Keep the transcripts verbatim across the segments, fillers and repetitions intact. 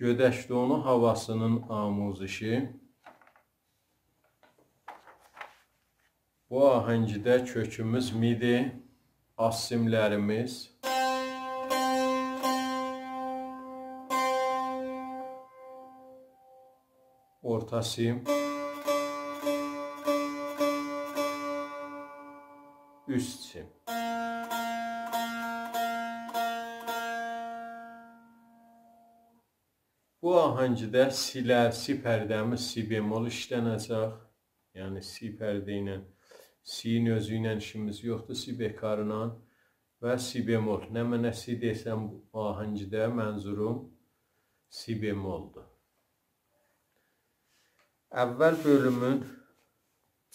گؤدک دونو هاواسینین آموزشی. بو آهنگده کؤکوموز می‌دیر، آلت سیملریمیز، اورتا سیم، اوست سیم. بو آهنگده سی‌لر، سی پرده‌میز سی بمل ایشلنه‌جک. یعنی سی پرده ایله، سی‌نین اؤزو ایله ایشیمیز یوخدور، سی بکارلا و سی بمل. نمنه سی دئسم، بو آهنگده منظوروم سی بملدور. اول بؤلومون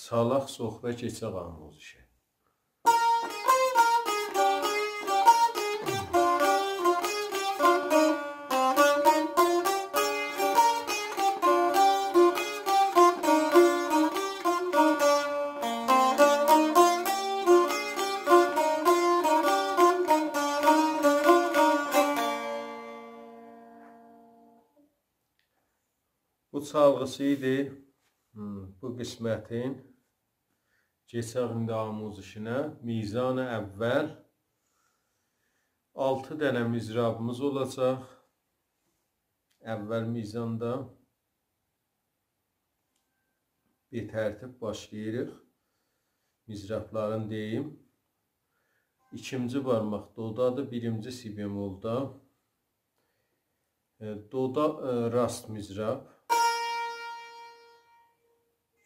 چالاق، سونرا کئچک آموزشه. بو چالغیسی ایدی، هوم، بو قسمتین. کئچک ایندی آموزشینه. میزان اول. آلتی دنه مضرابیمیز اولاجاق. اول میزاندا به ترتیب باشلاییریق. مضرابلارین دئییم. ایکینجی بارماق دودادیر، بیرینجی سی بملدا. ائ، دودا، ائ، راست مضراب.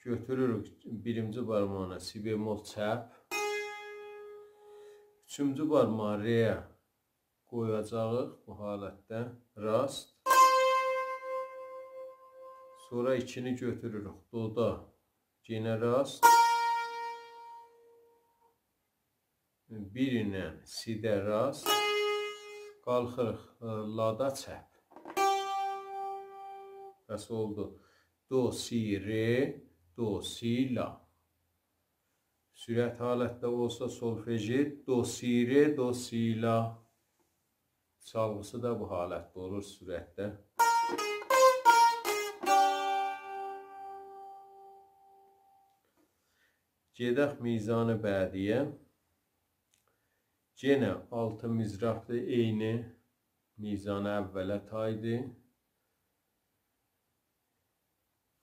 گؤتوروروک بیرینجی بارماغینا سی بمل چپ. اوچونجو بارماغی رئیه قویاجاغیق بو حالتده. راست. سونرا ایکینی گؤتوروروک دودا. یئنه راست. بیر ایله سی‌ده راست. قالخیریق، ائ، لادا چپ. بس اولدو. دو، سی، رئ، دو، سی، لا. سرعت حالتده اولسا سولفژی، دو، سی، رئ، دو، سی، لا. چالغیسی دا بو حالتده اولور سرعتده. گئدک میزان بعدی‌یه. یئنه آلتی مضرابدیر، عینی میزان اوله تایدیر.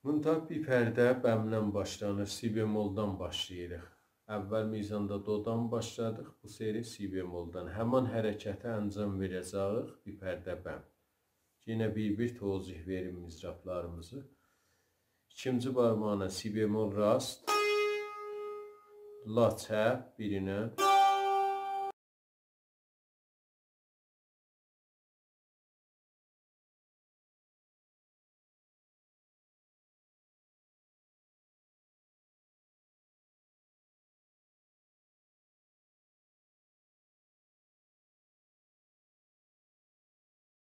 منتها بیر پرده بمدن باشلانیر، سی بملدان باشلاییریق. اول میزاندا دودان باشلادیق، بو سری سی بملدان. همان حرکتی انجام وئره‌جه‌ییک، بیر پرده بم. یئنه بیر-بیر توضیح وئریم مضرابلاریمیزی. ایکینجی بارماغینا سی بمل راست، لا چپ، بیرینه